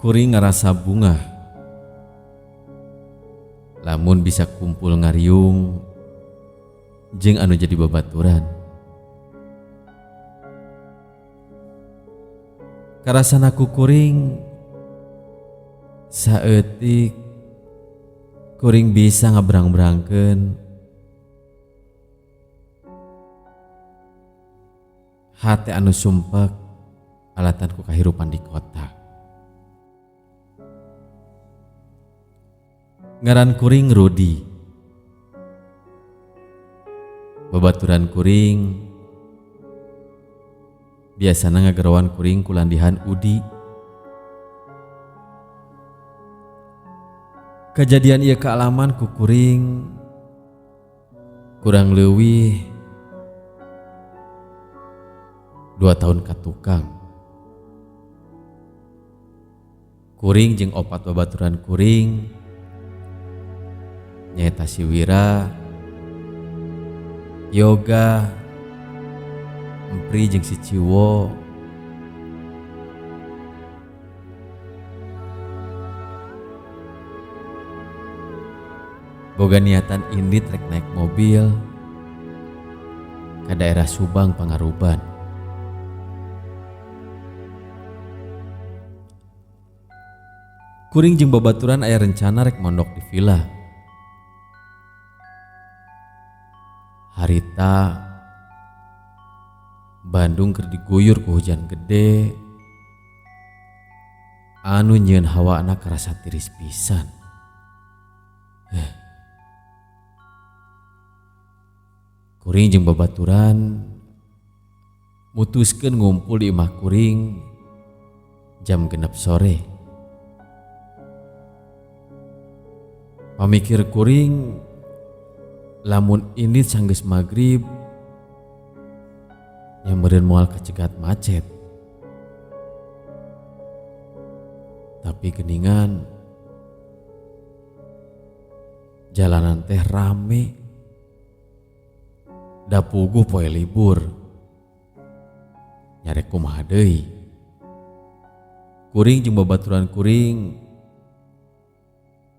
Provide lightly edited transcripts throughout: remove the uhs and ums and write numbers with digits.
Kuring ngarasa bungah lamun bisa kumpul ngariung jeung anu jadi babaturan. Karasana ku kuring saeutik kuring bisa ngabrang-brangkeun hate anu sumpek alatan ku kahirupan di kota. Ngaran kuring Rudi. Babaturan kuring biasana ngagerawan kuring kulandihan Udi. Kejadian ieu kaalaman ku kuring kurang leuwih 2 tahun ka tukang. Kuring jeung opat babaturan kuring nyaeta si Wira, Yoga, Empri jeung si Ciwo. Boga niatan indit rek naik mobil ke daerah Subang Pangaruban. Kuring jeung babaturan aya rencana rek mondok di villa. Harita Bandung keur diguyur ku hujan gede anu nyieun hawana karasa tiris pisan. Kuring jeung babaturan mutuskeun ngumpul di imah kuring jam 6 sore. Pamikir kuring lamun ini sanggeus magrib nyameureun moal kacegat macet. Tapi geningan jalanan teh rame, da puguh poe libur. Nyarek kumaha deui. Kuring jeung babaturan kuring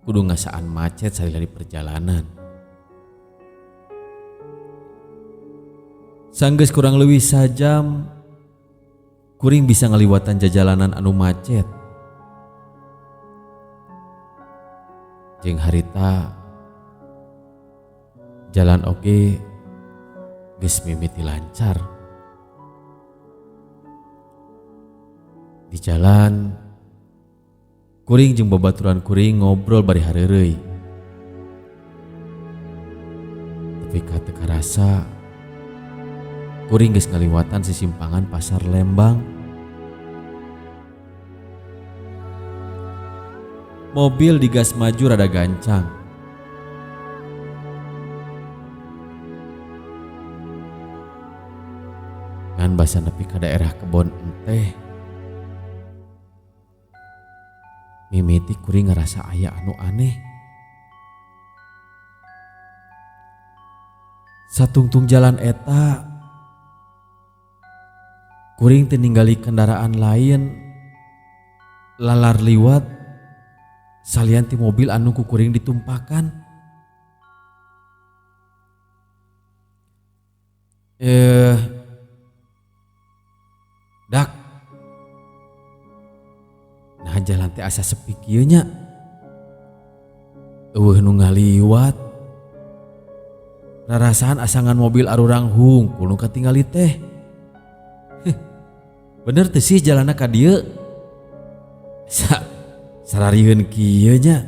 kudu ngasaan macet salila di perjalanan. Sanggeus kurang leuwih sajam kuring bisa ngaliwatan jajalanan anu macet. Jeung harita jalan oge geus mimiti lancar. Di jalan kuring jeung babaturan kuring ngobrol bari hareureuy. Tapi ka teu karasa kuring geus ngaliwatan sisimpangan pasar Lembang. Mobil digas maju rada gancang. Ngan basa nepi ka daerah kebon enteh, mimiti kuring ngarasa aya anu aneh. Satungtung jalan eta kuring teu ningali kendaraan lain lalar liwat salian ti mobil anu ku kuring ditumpakan. Eh dak. Nah jalan teh asa sepi kieu nya. Eueuh nu ngaliwat. Rarasaan asa ngan mobil arurang hungkul nu katingali teh. Heh, bener teu sih jalanna ka dieu? Sa sararieun kieu nya.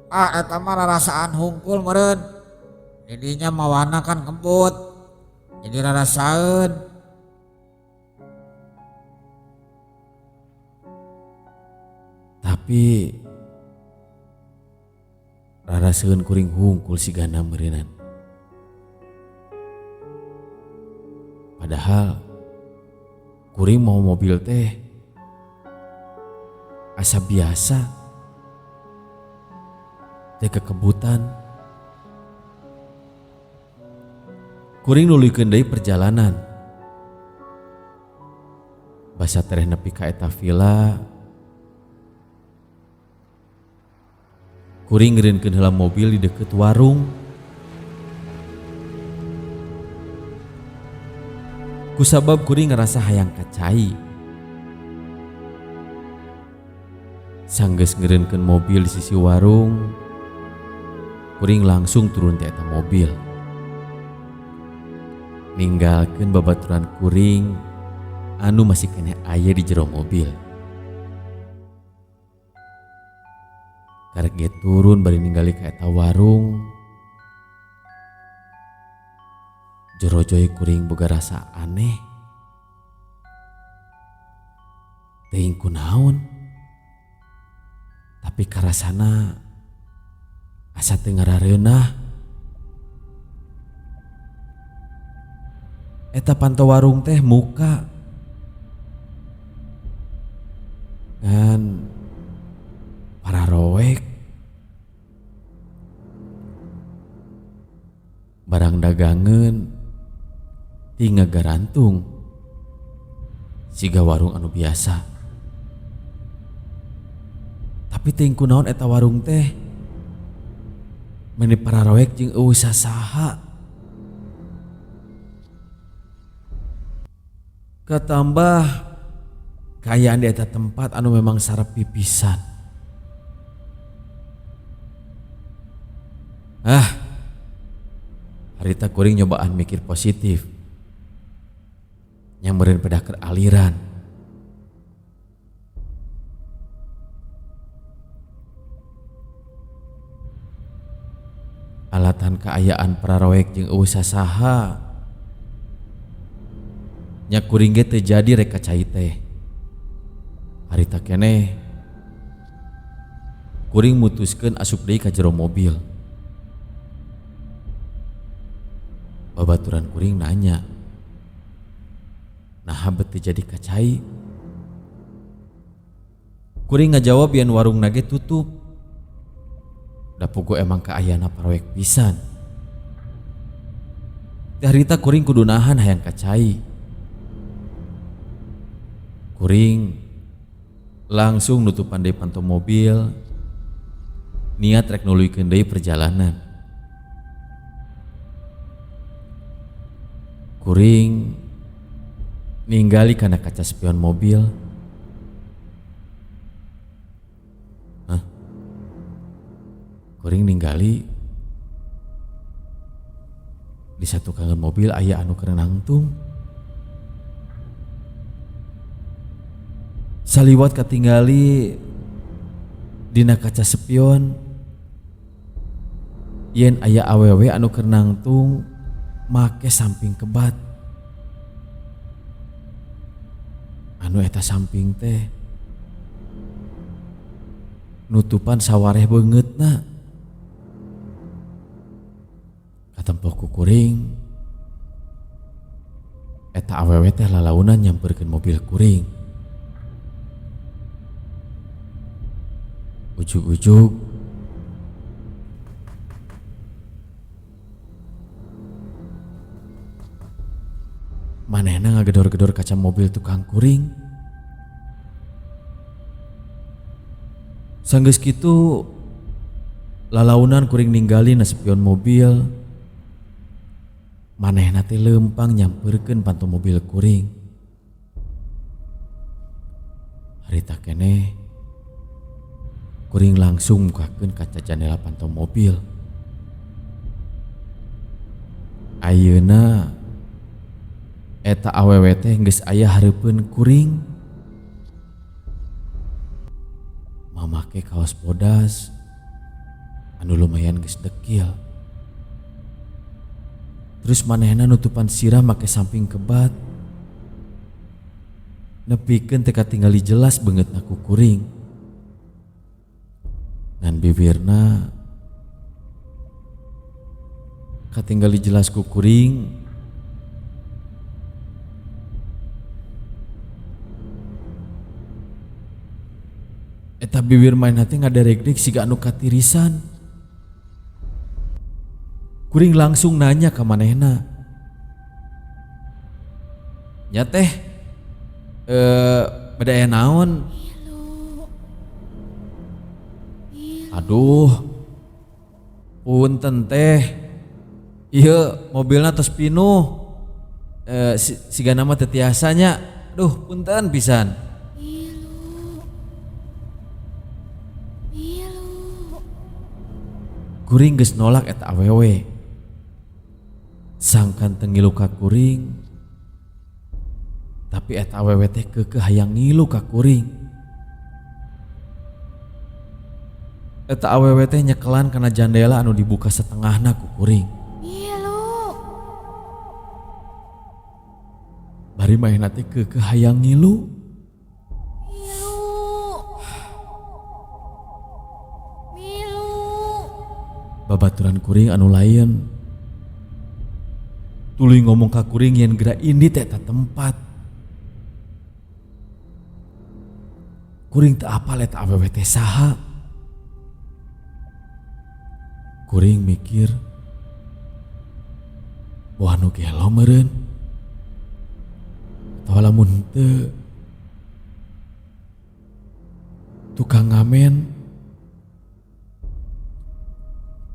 Ah eta mah rarasaan hungkul meureun. Didinya mawana kan kebut. Jadi rarasaeun. Tapi raraseun kuring hungkul sigana meureunan. Padahal kuring mau mobil teh asa biasa teh kekebutan. Kuring nuluykeun deui perjalanan. Basa tereh nepi ka eta villa, kuring ngereunkeun heula mobil di deukeut warung. Kusabab kuring ngarasa hayang ka cai. Sanggeus ngereunkeun mobil di sisi warung, kuring langsung turun ti eta mobil. Ninggalkeun babaturan kuring anu masih keneh aya di jero mobil. Karek ge turun bari ninggali ka eta warung, jero joy kuring boga rasa aneh. Teuing kunaon, tapi karasana asa teu ngarareunah. Eta panto warung teh muka ngan para roek. Barang dagangan ti ngagarantung siga warung anu biasa. Tapi teuing kunaon eta warung teh meni para roek jeung eueuh sasaha. Katambah kaayaan di eta tempat anu memang sarepi pisan. Ah, harita kuring nyobaan mikir positif. Nyameureun pedah keur aliran. Alatan kaayaan pararoek jeung eueuh sasaha. Nya kuring ge teu jadi rek ka cai teh. Harita keneh kuring mutuskeun asup deui ka jero mobil. Babaturan kuring nanya, naha bet teu jadi ka cai? Kuring ngajawab yen warungna ge tutup. Da puguh emang kaayana paroek pisan. Teh harita kuring kudu nahan hayang ka cai. Kuring langsung nutupan deui panto mobil, niat rek nuluykeun deui perjalanan. Kuring ninggali kana kaca spion mobil. Hah? Kuring ninggali di satu kangen mobil aya anu keur nangtung. Saliwat katinggali dina kaca spion yen aya awewe anu keur nangtung make samping kebat. Anu eta samping teh nutupan sawareh beungeutna. Katempoh ku kuring eta awewe teh lalaunan nyamperkeun mobil kuring. Ujug-ujug manehna ngagedor-gedor kaca mobil tukang kuring. Sanggeus kitu lalaunan kuring ninggalin spion mobil. Manehna teh leumpang nyampeurkeun panto mobil kuring. Harita keneh kuring langsung mukakeun kaca jandela panto mobil. Ayeuna eta awewe teh geus aya hareupeun kuring. Mamake kaos bodas anu lumayan geus dekil. Terus manehna nutupan sirah make samping kebat. Nepikeun teu katingali jelas beungeutna ku kuring. Ngan bibirna katinggali jelas ku kuring. Eta bibir manehna teh ngaderegdeg siga anu katirisan. Kuring langsung nanya ka manehna. Nya teh beda aya naon? Aduh, punten teh. Ieu mobilna tos pinuh. Sigana mah teu tiasa nya. Duh, punten pisan. Kuring geus nolak eta awewe. Sangkan teu ngilu ka kuring, tapi eta awewe teh keukeuh hayang ngilu ka kuring. Eta awewe teh nyekelan kana jandela anu dibuka setengahna ku kuring. Ngilu. Bari manehna teh keukeuh hayang ngilu. Ngilu. Ngilu. Babaturan kuring anu lain tuluy ngomong ka kuring yen geura indit eta tempat. Kuring teu apal eta awewe teh saha. Kuring mikir, wah nu gelo meureun. Atawa lamun teu tukang ngamen.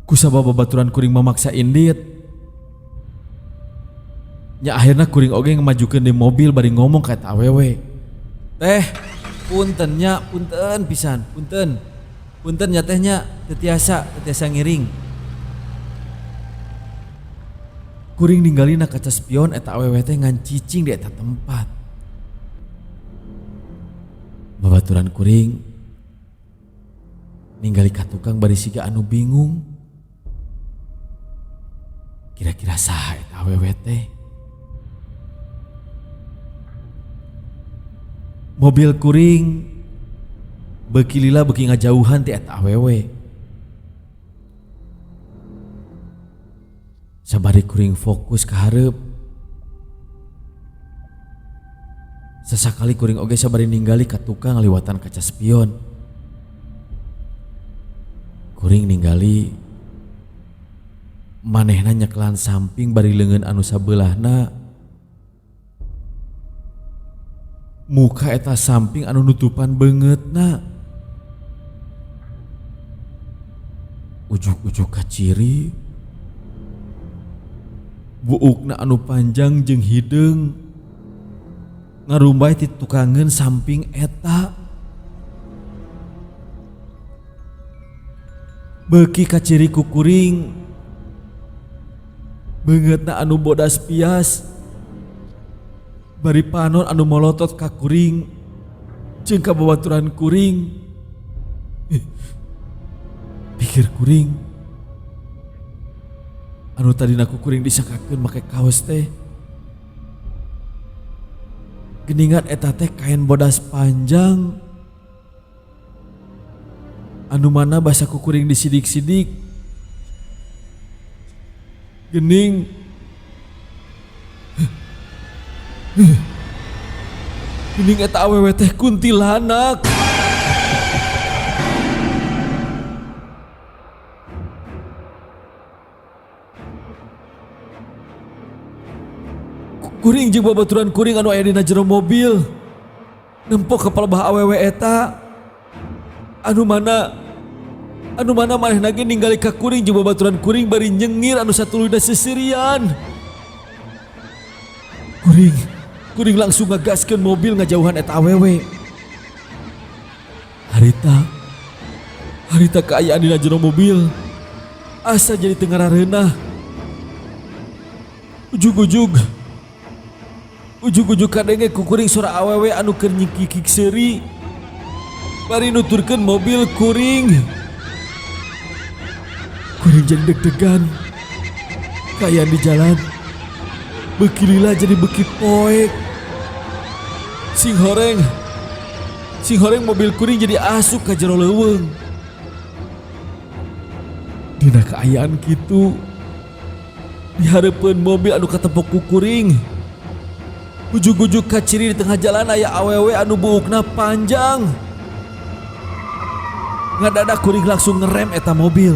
Kusabab babaturan kuring memaksa indit. Nya akhirna kuring oge ngemajukeun di mobil bari ngomong ka eta awewe. Teh, punten nya, punten pisan, punten. Punten nya teh nya, teu tiasa, teu tiasa ngiring. Kuring ninggalina kaca spion eta awewe teh ngan cicing di eta tempat. Babaturan kuring ninggali ka tukang bari siga anu bingung. Kira-kira saha eta awewe teh? Mobil kuring beuki lila beuki ngajauhan ti eta awewe. Sabari kuring fokus ka hareup. Sasakali kuring oge sabari ninggali ka tukang liwatan kaca spion. Kuring ninggali manehna nyekelan samping bari leungeun anu sabeulahna. Muka eta samping anu nutupan beungeutna. Ujuk-ujuk kaciri. Buukna anu panjang jeung hideung ngarumbay ti tukangeun samping eta. Beuki kaciri ku kuring. Beungeutna anu bodas pias. Bari panon anu molotot ka kuring jeung ka babaturan kuring. Pikir kuring anu tadina ku kuring disangkakeun make kaos teh. Geningan eta teh kain bodas panjang anu mana basa ku kuring disidik-sidik. Gening gening eta awewe teh kuntilanak. Kuring jeung babaturan kuring anu aya dina jero mobil nempok ka palebah awewe eta anu mana manehna ge ningali ka kuring jeung babaturan kuring bari nyengir anu satuluyna seserian. Kuring, kuring langsung ngagaskeun mobil ngajauhan eta awewe. Harita, harita kaayaan dina jero mobil. Asa jadi teu ngarareunah. Ujug-ujug, ujug-ujug kadenge ku kuring suara awewe anu keur nyikikik seuri. Bari nuturkeun mobil kuring. Kuring jadi deg-degan. Kaayaan di jalan. Beuki lila jadi beuki poek. Sing horeng. Sing horeng mobil kuring jadi asup ka jero leuweung. Dina kaayaan kitu, di hareupeun mobil anu katepok ku kuring. Ujug-ujug kaciri di tengah jalan aya awewe anu buukna panjang. Ngadadak kuring langsung ngerem eta mobil.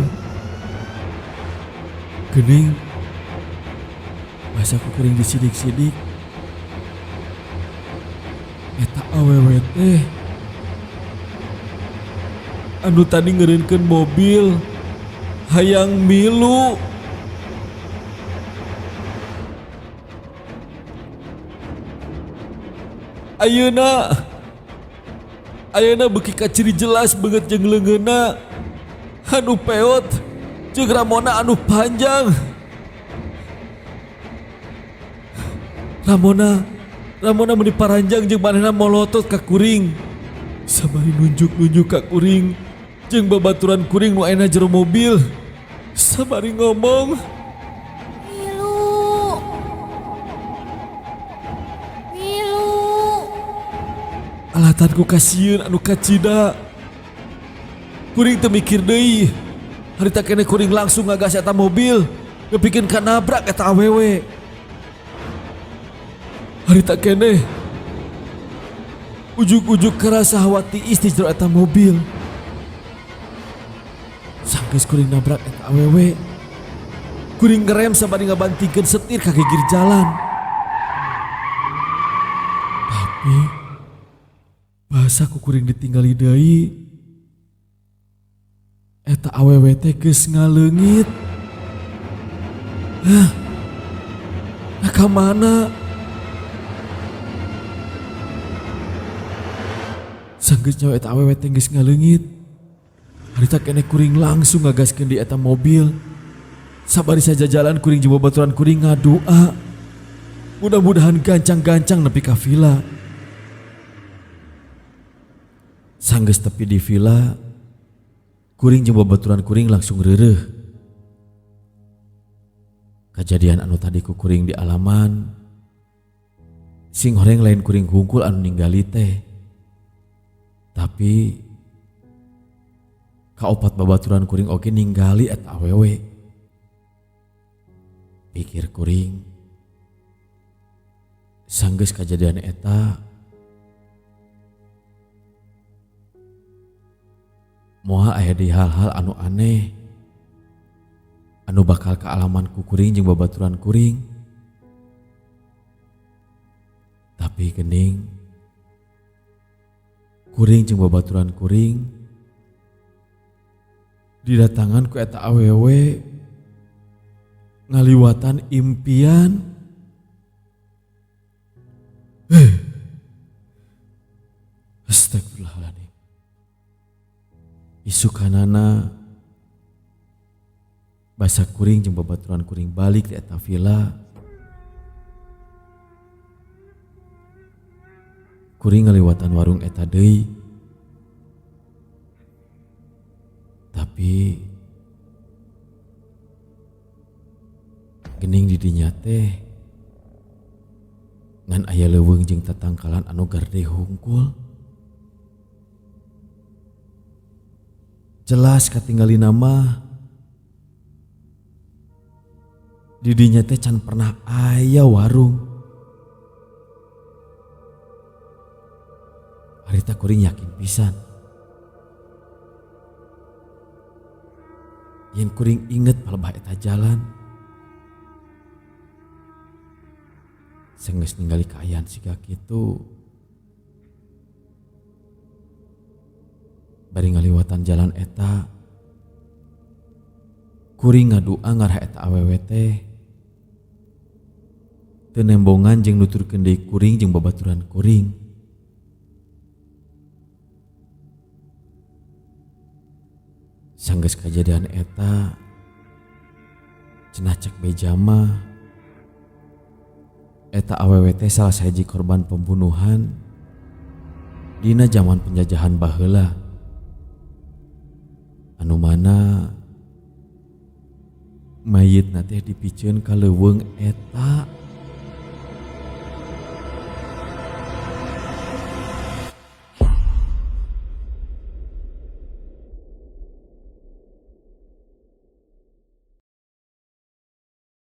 Geuning basa ku kuring disidik-sidik. Eta awewe teh anu tadi ngeureunkeun mobil hayang milu. Ayeuna ayeuna beuki kaciri jelas beungeut jeung leungeunna anu peot jeung ramona anu panjang. Ramona Ramona meuni paranjang jeung manehna molotot ka kuring. Sabari nunjuk-nunjuk ka kuring jeung babaturan kuring nu aya jero mobil. Sabari ngomong, Milu. Milu. Alatan ku kasieun anu kacida. Kuring teu mikir deui. Harita keneh kuring langsung ngagas eta mobil, nepikeun ka nabrak eta awewe. Harita keneh ujug-ujug karasa hawa tiis di jero eta mobil. Sanggeus kuring nabrak eta awewe, kuring ngerem sabari ngabantingkeun setir ka gigir jalan. Tapi basa ku kuring ditinggali deui, eta awewe teh geus ngaleungit. Hah? Nah, ka mana? Sanggeus nyawa eta awewe teh geus ngaleungit. Harita keneh kuring langsung ngagaskeun di eta mobil. Sabari saja jalan kuring jeung babaturan kuring ngadua. Mudah-mudahan gancang-gancang nepi ka villa. Sanggeus tepi di villa, kuring jeung babaturan kuring langsung reureuh. Kajadian anu tadi ku kuring di alaman, sing horeng lain kuring hungkul anu ninggali teh. Tapi kaopat babaturan kuring oge ninggali eta awewe. Pikir kuring, sanggeus kajadian eta moal aya deui hal-hal anu aneh anu bakal kaalaman ku kuring jeung babaturan kuring. Tapi geuning kuring jeung babaturan kuring didatangan ku eta awewe ngaliwatan impian. Astagfirullahaladzim. Isukanana basa kuring jeung babaturan kuring balik di eta villa. Kuring ngaliwatan warung eta deui. Tapi geuning di dinya teh ngan aya leuweung jeung tatangkalan anu garde hungkul. Jelas katinggalina mah di dinya teh can pernah aya warung. Harita kuring yakin pisan. Yen kuring inget palebah eta jalan. Sanggeus ningali kaayaan siga kitu, bari ngaliwatan jalan eta, kuring ngadua ngarah eta awewe teh Teu nembongan jeung nuturkeun deui kuring jeung babaturan kuring. Sanggeus kajadian eta cenah cek beja mah eta awewe teh salah sahiji korban pembunuhan dina jaman penjajahan baheula anu mana mayitna teh dipiceun ka leuweung eta.